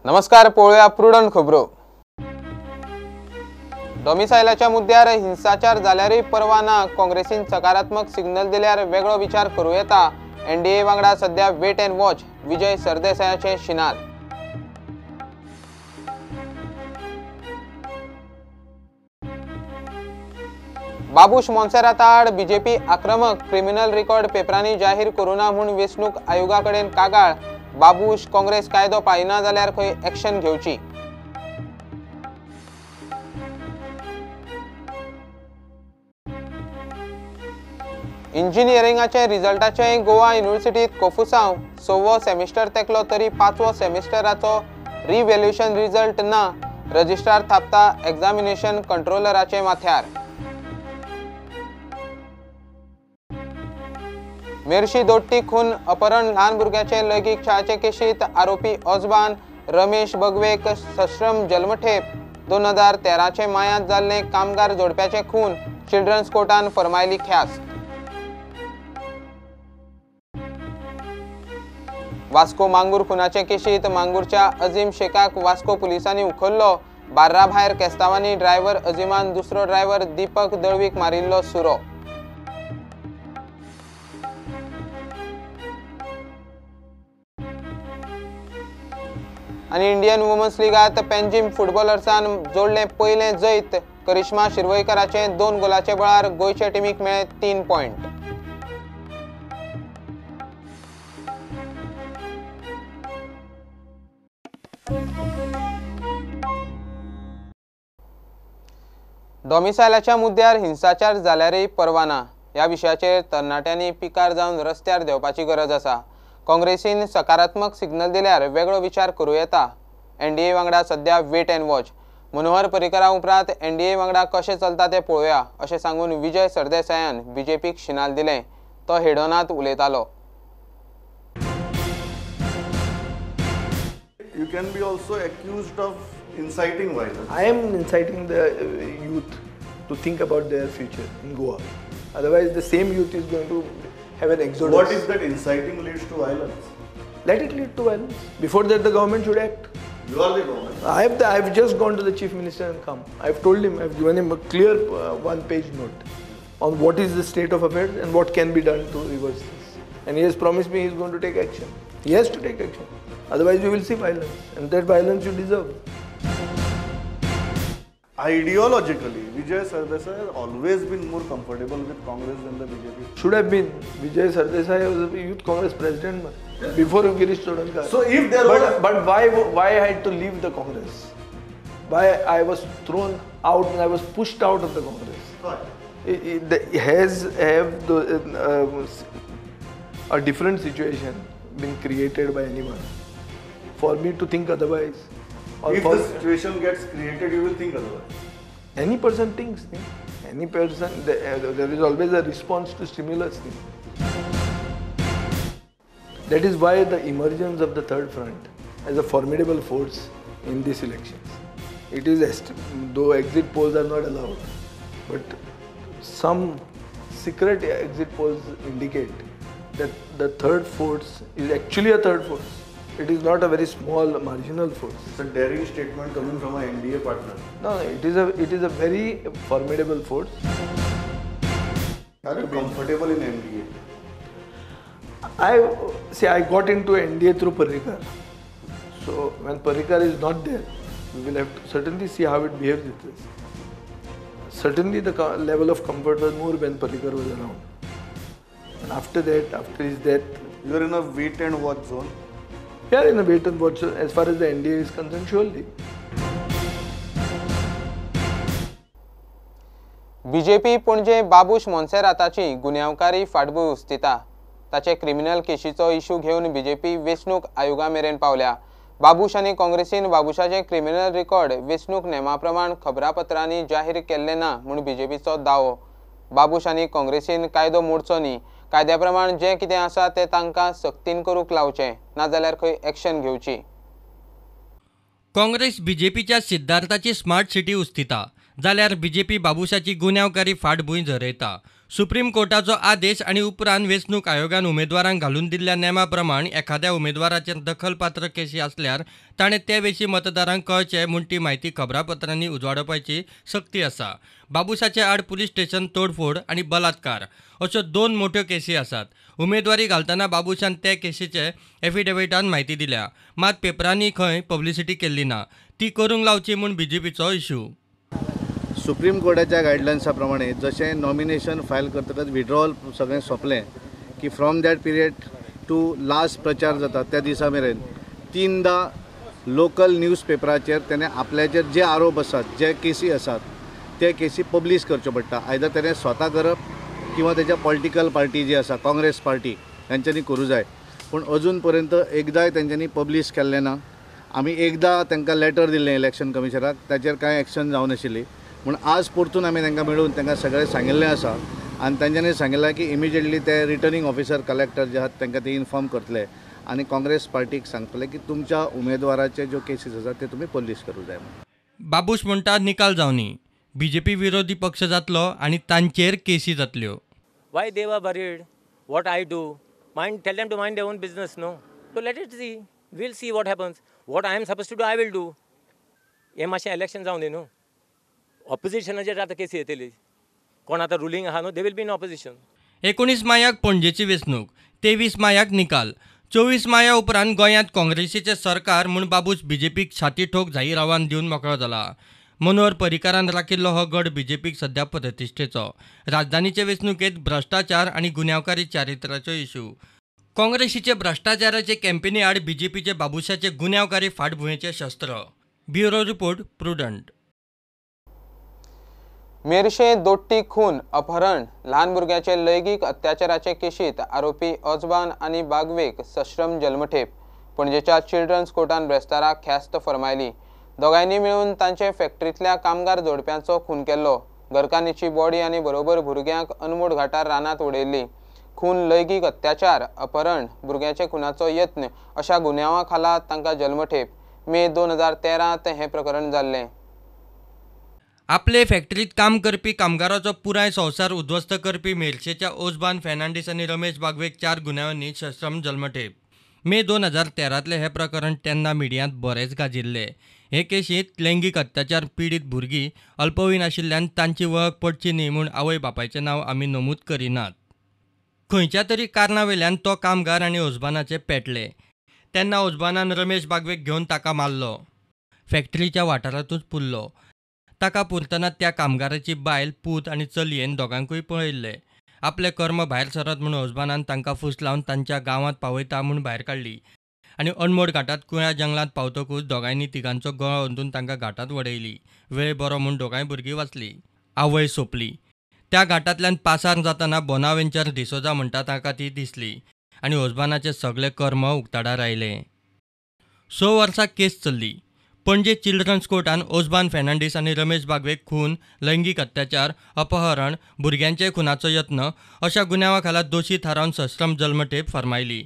नमस्कार, पळोवया प्रुडंट खबरो। डॉमिसायलाच्या मुद्द्यार हिंसाचार जाल्यारूय पर्वा ना, काँग्रेसीन सकारात्मक सिग्नल दिल्यार वेगळो विचार करूं येता। एनडीए वांगडा सध्या वेट अँड वॉच, विजय सरदेसायाचे शिनाल। बाबूश मोन्सेराता आड बीजेपी आक्रमक, क्रिमिनल रिकॉर्ड पेपरांनी जाहीर करूं ना म्हूण वेंचणूक आयोगा कडेन कागाळ। बाबूश काँग्रेस कायदो पाळिना जाल्यार खंय एक्शन घेवची। इंजिनियरिंगाचे रिजल्टाचे गोवा युनिव्हर्सिटीत कोफुसांव, 6वो सेमिस्टर तेकलो तरी 5वो सेमिस्टराचो रिव्हॅल्युएशन रिजल्ट ना, रजिस्ट्रार थापता एग्जामिनेशन कंट्रोलराचे माथ्यार। मेर्शी दोट्टी खून अपहरण ल्हान भुरग्याचे लैंगीक छळाचे केशीत आरोपी ओजबान रमेश बगवेक सश्रम जल्मठेप। 2013 मायांत जाल्ले कामगार जोडप्याचे खून, चिल्ड्रन्स कोर्टान फरमायली ख्यास्त। वास्को मांगूर खुनाचे केशीत मांगूरच्या अजीम शेखाक वास्को पुलिसांनी उखल्लो। बार्रा भायर केस्तावांनी ड्रायव्हर अजीमान दुसरो ड्रायव्हर दीपक दळवीक मारिल्लो सुरो। आनी इंडियन वुमन्स लिगांत पेंजीम फुटबॉलर्सान जोडलें पयलें जैत, करिश्मा शिरवयकराचे 2 गोलाचे बळार गोंयचे टिमीक मेळ्ळे 3 पॉयंट। डॉमिसायलाच्या मुद्द्यार हिंसाचार जाल्यारय पर्वा ना, ह्या विशयाचेर तरणाट्यांनी पिकार जावन रस्त्यार देंवपाची गरज आसा। काँग्रेसीन सकारात्मक सिग्नल दिल्यार वेगळो विचार करूं येता। एनडीए वांगडा सध्या वेट अँड वॉच, मनोहर पर्रीकरा उपरांत एनडीए वांगडा कशें चलता तें पळोवया अशें सांगून विजय सरदेसायान बीजेपीक शिनाल दिलें। तो हेडोनांत उलयतालो। You can be also accused of inciting violence. I am inciting the youth to think about their future in Goa. Otherwise, the same youth is going to have an exodus. What if that inciting leads to violence? Let it lead to violence. Before that, the government should act. You are the government. I've just gone to the chief minister and come. I've told him, I've given him a clear one-page note on what is the state of affairs and what can be done to reverse this. And he has promised me he is going to take action. He has to take action. Otherwise, you will see violence, and that violence you deserve. Ideologically, Vijay Sardesai has always been more comfortable with Congress than the BJP. Should have been. Vijay Sardesai was a youth Congress president before Girish Chodankar. So if there was... But why I had to leave the Congress? Why I was thrown out and I was pushed out of the Congress? Why? A different situation been created by anyone for me to think otherwise? Or if the situation gets created, you will think otherwise. Any person thinks. Any person, there is always a response to stimulus. That is why the emergence of the third front as a formidable force in these elections. It is, though exit polls are not allowed, but some secret exit polls indicate that the third force is actually a third force. It is not a very small marginal force. It's a daring statement coming from an NDA partner. No, it is a very formidable force. Are you comfortable in NDA? I got into NDA through Parrikar. So when Parrikar is not there, we will have to certainly see how it behaves with us. Certainly the level of comfort was more when Parrikar was around. And after that, after his death... You are in a wait and watch zone. We are in a wait and watch zone as far as the NDA is concerned, surely. BJP Panaji Babush मोन्सेराताची गुन्यांवकारी फाटभूंय उस्तिता. ताचे criminal केशीचो issue घेवन BJP वेंचणूक आयोगा मेरेन पावल्या. बाबूश आनी काँग्रेसीन बाबूशाचे क्रिमिनल रिकॉर्ड वेंचणूक नेमा प्रमाण खबरापत्रांनी जाहीर केल्ले ना म्हूण बीजेपीचो दावो. बाबूश आनी काँग्रेसीन कायदो मोडचो न्ही, कायद्या प्रमाण जें कितें आसा तें तांकां सक्तीन करूंक लावचें, नाजाल्यार खंय एक्शन घेवची. काँग्रेस बीजेपीच्या सिद्धार्थाची स्मार्ट सिटी उस्तिता जाल्यार बीजेपी बाबूशाची गुन्यांवकारी फाटभूंय झरयता. सुप्रीम कोर्टाचो आदेश आनी उपरांत वेंचणूक आयोगान उमेदवारांक घालून दिल्ल्या नेमा प्रमाण एखाद्या उमेदवाराचेर दखलपात्र केशी आसल्यार ताणें ते विशीं मतदारांक कळचें म्हूण ती म्हायती खबरापत्रांनी उजवाडोवपाची सक्ती आसा. बाबूशाचे आड पुलीस स्टेशन तोडफोड आनी बलात्कार अश्यो 2 मोट्यो केशी आसात. उमेदवारी घालतना बाबूशान ते केशीचे एफिडेविटान म्हायती दिल्या, मात पेपरांनी खंय पब्लिसिटी केल्ली ना. ती करूंक लावची म्हूण बीजेपीचो इशू. सुप्रीम कोर्टाच्या गायडलायन्सा प्रमाणे जशें नॉमिनेशन फायल करतकच विड्रॉल सगळें सोंपलें की from that period to last प्रचार जाता त्या दिसा मेरेन 3दा लोकल न्यूज पेपराचेर तेणें आपल्याचेर जे आरोप आसात, जे केसी आसात ते केसी पब्लीश करच्यो पडटा. आयदर तेणें स्वता करप किंवा तेच्या पॉलिटिकल पार्टी जी आसा काँग्रेस पार्टी तेंच्यांनी करूं जाय. पूण अजून पर्यंत एकदांय तेंच्यांनी पब्लीश केल्लें ना. आमी एकदां तांकां लेटर दिल्लें इलेक्शन कमिशनाक, ताचेर कांय एक्शन जावनाशिल्ली. म्हूण आज परतून आमी तांकां मेळून तांकां सगळें सांगिल्लें आसा आनी तांच्यांनी सांगिल्लें की इमिजिएटली ते रिटर्निंग ऑफिसर कलेक्टर जे आहात तांकां ते इन्फॉर्म करतले आनी काँग्रेस पार्टीक सांगतले की तुमच्या उमेदवाराचे ज्यो केसीस आसात ते तुमी पब्लीश करूं जाय. बाबूश म्हणटा निकाल जावनी, बीजेपी विरोधी पक्ष जातलो आनी तांचेर केसी जातल्यो. Why they were worried what I do, mind tell them to mind their own business no, so let it see, we'll see what happens. What I am suppose to do I will do. हें मातशें election जावं दी न्हू. ऑपोजिशनाचेर आतां केसी येतली, कोण आतां ruling आहा न्हू, they will be in opposition. 19 मायाक पणजेची वेंचणूक, 23 मायाक निकाल. 24 माया उपरांत गोंयांत काँग्रेसीचें सरकार म्हूण बाबूश बीजेपीक छाती ठोक जाहीर आव्हान दिवन मेकळो जाला. मनोहर पर्रीकारान राखिल्लो हो गड बीजेपीक सध्या प्रतिश्ठेचो. राजधानीचे वेंचणुकेंत भ्रश्टाचार आनी गुन्यांवकारी चारित्र्याचो इशू. काँग्रेसीचे भ्रश्टाचाराचे कॅम्पेनी आड बीजेपीचे बाबूशाचे गुन्यांवकारी फाटभुंयेचें शस्त्र. Bureau report, Prudent. Merces दोट्टी खून, अपहरण, ल्हान भुरग्याचे लैंगीक अत्याचाराचे केशीत आरोपी ओजबान आनी बागवेक सश्रम जल्मठेप. पणजेच्या चिल्ड्रन्स कोर्टान ब्रेस्ताराक ख्यास्त फर्मायली. दोगांयनी मेळून तांचे फॅक्टरींतल्या कामगार जोडप्यांचो खून केल्लो. घरकान्नीची बॉडी आनी बरोबर भुरग्यांक अनमोड घाटार रानांत उडयल्ली. खून, लैंगीक अत्याचार, अपहरण, भुरग्यांचे खुनाचो यत्न अशा गुन्यांवा खाला तांकां जल्मठेप. मे 2013 हें प्रकरण जाल्लें. आपले फॅक्टरीत काम करपी कामगाराचो पुराय संवसार उद्ध्वस्त करपी मेरशेच्या ओजबान फेर्नांडीस आनी रमेश बागवेक 4 गुन्यांवांनी सश्रम जल्मठेप. मे 2013तलें हें प्रकरण तेन्ना मिडियांत बरेंच गाजिल्लें. हे केशींत लैंगीक अत्याचार पिडीत भुरगीं अल्पवयीन आशिल्ल्यान तांची वळख पडची न्ही म्हूण आवय बापायचें नांव आमी नमूद करिनात. खंयच्या तरी कारणा वयल्यान तो कामगार आनी ओजबानाचे पेटले. तेन्ना ओजबानान रमेश बागवेक घेवन ताका मारलो. फॅक्टरीच्या वाठारांतूच पुरलो. ताका पुरतना त्या कामगाराची बायल, पूत आनी चलयेन दोगांकूय पळयल्ले. आपलें कर्म भायर सरत म्हूण ओजबानान तांकां फुसलावन तांच्या गांवांत पावयता म्हूण भायर काडली आनी अनमोड घाटांत कुळ्या जंगलांत पावतकूच दोगांयनी तिगांचो गळो अंदून तांकां घाटांत वडयली. वेळ बरो म्हूण दोगांय भुरगीं वाचली. आवय सोंपली. त्या घाटांतल्यान पासार जातना बोनावेंचर डिसोजा म्हणटा ताका ती दिसली आनी ओजबानाचें सगळें कर्म उक्ताडार आयलें. 6 वर्सां केस चल्ली. पणजे चिल्ड्रन्स कोर्टान ओजबान फेर्नांडीस आनी रमेश बागवेक खून, लैंगीक अत्याचार, अपहरण, भुरग्यांचे खुनाचो यत्न अशा गुन्यांवा खाला दोशी थारावन सश्रम जल्मठेप फर्मायली.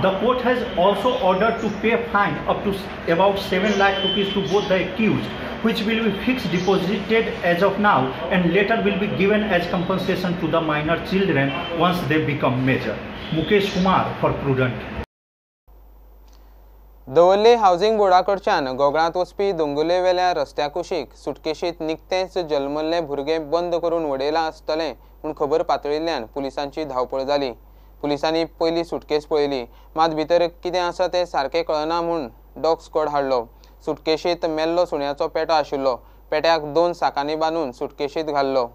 The court has also ordered to pay fine up to about 7 lakh rupees to both the accused, which will be fixed deposited as of now and later will be given as compensation to the minor children once they become major. Mukesh Kumar for Prudent. Davorlim housing बोर्डाकडच्यान गोगळांत वचपी दोंगुल्लेवेल्या रस्त्या कुशीक सुटकेशीत निकतेंच जल्मल्लें भुरगें बंद करून वडयलां आसतलें म्हूण खबर पातळिल्ल्यान पुलिसांची धांवपळ जाली. पुलिसांनी पयली सुटकेस पळयली, मात भितर कितें आसा तें सारकें कळना म्हूण डॉग स्क्वॉड हाडलो. सुटकेशीत मेल्लो सुण्याचो पेटो आशिल्लो. पेट्याक 2 साकांनी बांदून सुटकेशीत घाल्लो.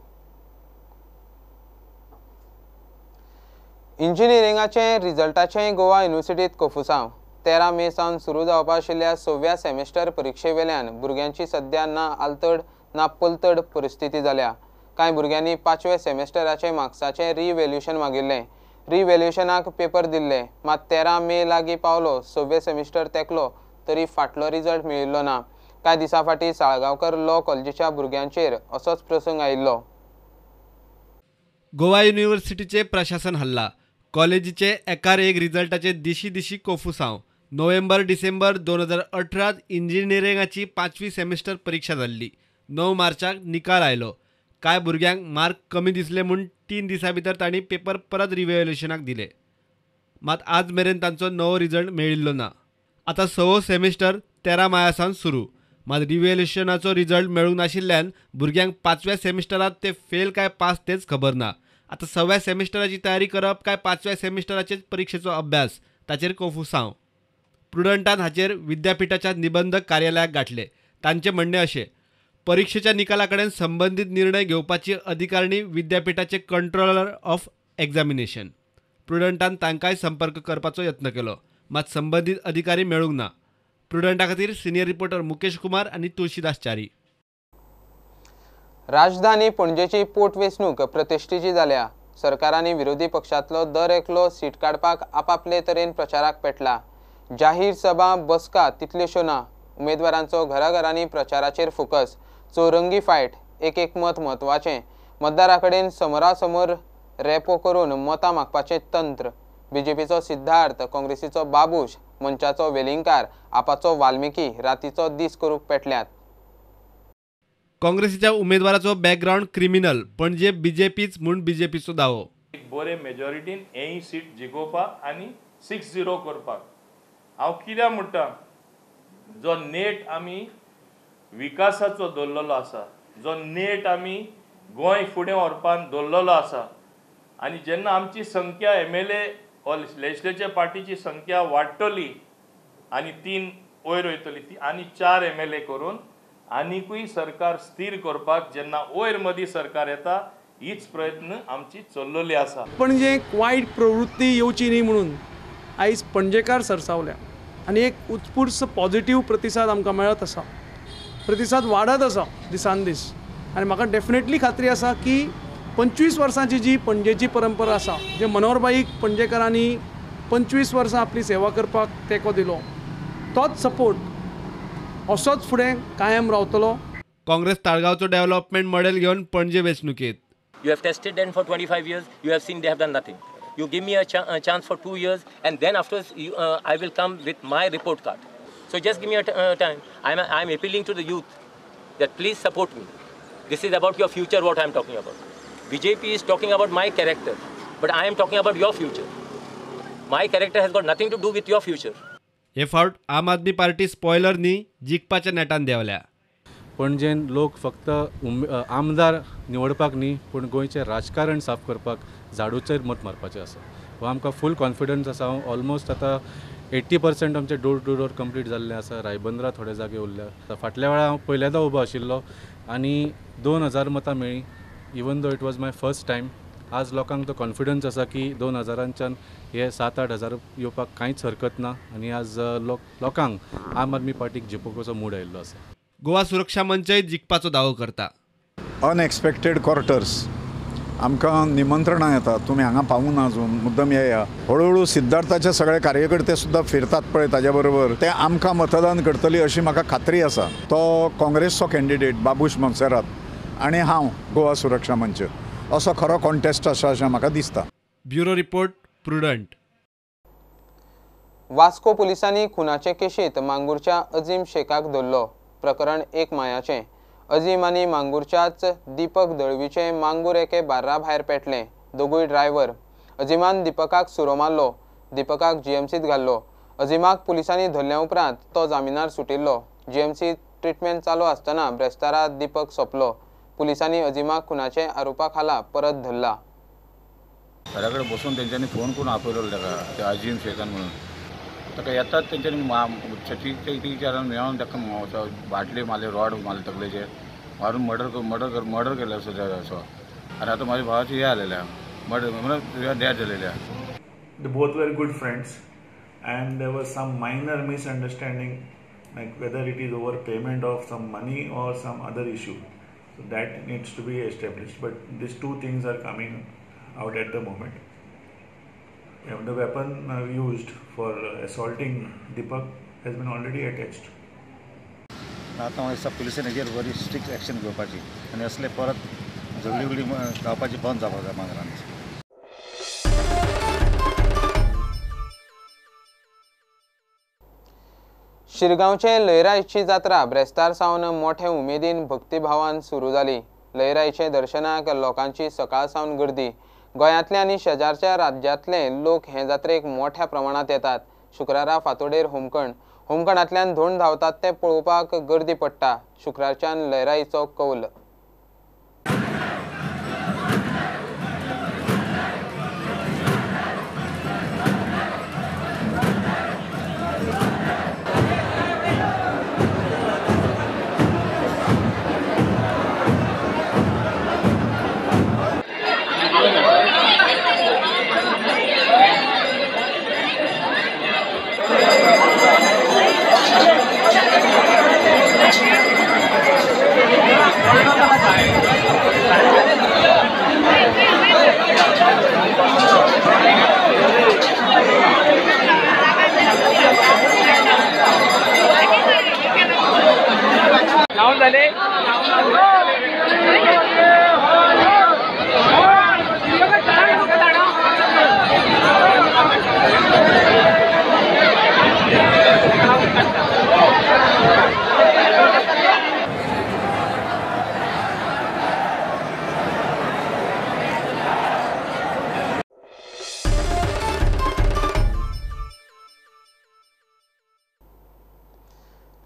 इंजिनियरिंगाचें रिजल्टाचें गोवा युनिवर्सिटींत कोफुसांव. 13 मे सावन सुरू जावपा आशिल्ल्या 6व्या सेमेस्टर परिक्षे वेल्यान भुरग्यांची सद्या ना आलतड ना पलतड परिस्थिती जाल्या. कांय भुरग्यांनी 5व्या सेमेस्टराचे मार्क्साचें रिव्हॅल्युएशन मागिल्लें. रिव्हॅल्युएशनाक पेपर दिल्ले, मात 13 मे लागीं पावलो 6वें सेमिस्टर तेंकलो तरी फाटलो रिजल्ट मेळिल्लो ना. कांय दिसां फाटीं साळगांवकर लॉ कॉलेजीच्या भुरग्यांचेर असोच प्रसंग आयिल्लो. गोवा युनिवर्सिटीचे प्रशासन हल्ला, कॉलेजीचे एकार एक रिजल्टाचे दिशी दिशी कोफुसांव. नोव्हेंबर डिसेंबर 2018 इंजिनियरिंगाची 5वी सेमिस्टर परीक्षा जाल्ली. 9 मार्चाक निकाल आयलो. कांय भुरग्यांक मार्क कमी दिसले म्हूण 3 दिसां भितर तांणी पेपर परत रिव्हॅल्युएशनाक दिले. मात आज मेरेन तांचो नवो रिजल्ट मेळिल्लो ना. आतां 6वो सेमिस्टर 13 माया सावन सुरू. मात रिव्हॅल्युएशनाचो रिजल्ट मेळूंक नाशिल्ल्यान भुरग्यांक 5व्या सेमिस्टरांत ते फेल काय पास तेच खबर ना. आतां 6व्या सेमिस्टराची तयारी करप काय 5व्या सेमिस्टराचेच परिक्षेचो अभ्यास ताचेर कोफुसांव. प्रुडंटान हाचेर विद्यापीठाच्या निबंधक कार्यालयाक गांठले. तांचें म्हणणें अशें, परिक्षेच्या निकाला कडेन संबंदीत निर्णय घेवपाची अधिकारणी विद्यापीठाचे कंट्रोलर ऑफ एग्जामिनेशन. प्रुडंटान तांकांय संपर्क करपाचो यत्न केलो, मात संबंदीत अधिकारी मेळूंक ना. प्रुडंटा खातीर सिनियर रिपोर्टर मुकेश कुमार आनी तुळशीदास च्यारी. राजधानी पणजेची पोटवेंचणूक प्रतिश्ठेची जाल्या. सरकारांनी विरोधी पक्षांतलो दर एकलो सीट काडपाक आपापले तरेन प्रचाराक पेटला. जाहीर सभा बसका तितल्योश्यो ना. उमेदवारांचो घराघरांनी प्रचाराचेर फोकस. चौरंगी फायट, एक एक मत म्हत्वाचें. मतदारा कडेन समोरासमोर रेपो करून मतां मागपाचें तंत्र. बीजेपीचो सिद्धार्थ, काँग्रेसीचो बाबूश, मंचाचो वेलिंगकार, आपाचो वाल्मिकी रातीचो दीस करूंक पेटल्यात. काँग्रेसीच्या उमेदवाराचो बॅकग्रावंड क्रिमिनल, पणजे बीजेपीच म्हूण बीजेपीचो दावो. एक बरे मेजॉरिटीन हेय सीट जिखोवपाक आनी 6-0 करपाक. हांव कित्याक म्हणटा, जो नेट आमी विकासाचो दवरलेलो आसा, जो नेट आमी गोंय फुडें व्हरपाक दवरलेलो आसा, आनी जेन्ना आमची संख्या MLA or legislature पार्टीची संख्या वाडटली आनी 3 वयर वयतली ती आनी 4 MLA करून आनिकूय सरकार स्थिर करपाक जेन्ना वयर मदीं सरकार येता, हीच प्रयत्न आमची चल्लेली आसा. पणजे वायट प्रवृत्ती येवची न्ही म्हणून आयज पणजेकार सरसावल्या आनी एक उत्स्फूर्त पॉझिटिव्ह प्रतिसाद आमकां मेळत आसा. प्रतिसाद वाडत आसा दिसान दीस आनी म्हाका डेफिनेटली खात्री आसा की 25 वर्सांची जी पणजेची परंपरा आसा, जे मनोहरबाईक पणजेकारांनी 25 वर्सां आपली सेवा करपाक तेंको दिलो, तोच सपोर्ट असोच फुडें कायम रावतलो. काँग्रेस ताळगांवचो डेव्हलपमेंट मॉडेल घेवन Panaji वेंचणुकेत. You have tested them for 25 years, you have seen they have done nothing. You give me a chance for 2 years and then afterwards I will come with my report card. So just give me a time. I am appealing to the youth that please support me. This is about your future what I am talking about. BJP is talking about my character, but I am talking about your future. My character has got nothing to do with your future. हे फावट आम Aadmi party spoiler न्ही, जिखपाच्या नेटान देंवल्या. पणजेन लोक फक्त आमदार निवडपाक न्ही, पूण गोंयचें राजकारण साफ करपाक झाडूचेर मत मारपाचें आसा. हो आमकां फूल कॉन्फिडन्स आसा. हांव ऑलमोस्ट आतां 80% आमचें डोर टू डोर कंप्लीट जाल्लें आसा. रायबंदरा थोडे जागे उरल्या. फाटल्या वेळार हांव पयल्यांदा उबो आशिल्लो आनी 2000 मतां मेळ्ळीं. Even though it was my first time, आज लोकांक तो कॉन्फिडन्स आसा की 2000च्यान हे 7-8 हजार येवपाक कांयच हरकत ना आनी आज लोकांक आम आदमी पार्टीक जिखोवपाचो मूड आयिल्लो आसा. गोवा सुरक्षा मंचय जिखपाचो दावो करता. अनएक्सपेक्टेड क्वार्टर्स आमकां निमंत्रणां येता, तुमी हांगा पावूना अजून, मुद्दम येया. हळुहळू सिद्धार्थाचे सगळे कार्यकर्ते सुद्दां फिरतात पळय ताज्या बरोबर, ते आमकां मतदान करतली अशी म्हाका खात्री आसा. तो काँग्रेसचो कॅन्डिडेट बाबूश मोन्सेरात आनी हांव गोवा सुरक्षा मंच, असो खरो कॉन्टेस्ट आसा अशें म्हाका दिसता. Bureau report, Prudent. Vasco पुलिसांनी खुनाचे केशींत मांगूरच्या अजीम शेखाक धरलो. प्रकरण 1 मायाचें. अजीम आनी मांगूरच्याच दीपक दळवीचें मांगूर एके बार्रा भायर पेटलें. दोगूय ड्रायव्हर. अजीमान दीपकाक सुरो मारलो. दीपकाक जीएमसींत घाल्लो. अजीमाक पुलिसांनी धरल्या उपरांत तो जामिनार सुटिल्लो. जीएमसींत ट्रिटमेंट चालू आसतना ब्रेस्तारा दीपक सोंपलो. पुलिसांनी अजीमाक खुनाचे आरोपा खाला परत धरला. घरा कडेन बसून तेंच्यांनी फोन करून आपयलो ताका, त्या अजीम शेखान म्हणून. ताका येतात तेंच्यांनी टिचरान मेळोन ताका बाटली मारली, रॉड मारले तकलेचेर मारून मर्डर केलें असो असो. आनी आतां म्हाज्या भावाची हें जालेलें, मर्डर म्हणून डेथ जालेली. They both were good friends and there was some minor misunderstanding, like whether it is over payment of some money or some other issue. So that needs to be established, but these two things are coming out at the moment. The weapon used for assaulting Deepak has been already attached. आतां म्हाका दिसता पुलिसेन हेजेर बरी strict action घेवपाची आनी असले परत झगडी बिगडी जावपाची बंद जावपाक जाय मांगरान. शिरगांवचे लयराईची जात्रा ब्रेस्तार सावन मोठे उमेदीन भक्तिभावान सुरू जाली. लयराईचे दर्शनाक लोकांची सकाळ सावन गर्दी. गोंयांतले आनी शेजारच्या राज्यांतले लोक हे जात्रेक मोठ्या प्रमाणात येतात. शुक्रारा फांतोडेर होमखण, होमखणांतल्यान धोंड धांवतात ते पळोवपाक गर्दी पडटा. शुक्रारच्यान लयराईचो कौल.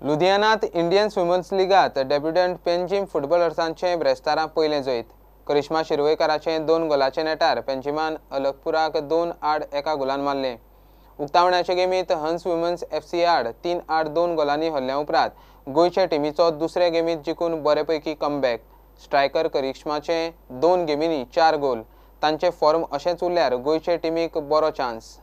लुधियानात इंडियन वुमन्स लिगात डेब्युटंट पेंजीम फुटबॉलर्सांचे ब्रेस्तारां पयलें जैत. करिश्मा शिरवयकाराचे 2 गोलाचे नेटार पेंजिमान अलकपुराक 2-1 गोलान मारलें. उक्तावण्याचे गेमीत हंस वुमन्स FC आड 3-2 गोलांनी हरल्या उपरांत गोंयचे टिमीचो दुसरे गेमीत जिखून बरेपैकी कमबॅक. स्ट्रायकर करिश्माचे 2 गेमींनी 4 गोल. तांचे फॉर्म अशेंच उरल्यार गोंयचे टिमीक बरो chance.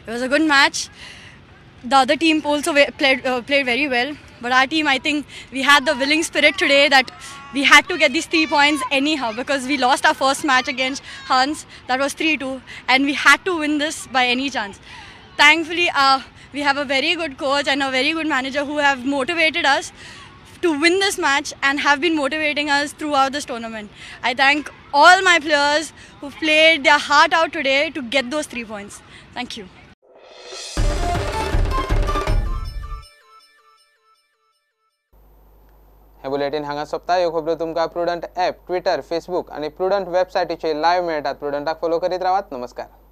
It was a good match. The other team also played very well, but our team, I think we had the willing spirit today that we had to get these 3 points anyhow, because we lost our first match against Hans, that was 3-2, and we had to win this by any chance. Thankfully, we have a very good coach and a very good manager who have motivated us to win this match and have been motivating us throughout this tournament. I thank all my players who played their heart out today to get those 3 points. Thank you. हे bulletin हांगा सोंपता. ह्यो खबरो तुमकां prudent app, Twitter, Facebook आनी prudent वेबसायटीचेर live मेळटात. प्रुडंटाक follow करीत रावात. नमस्कार.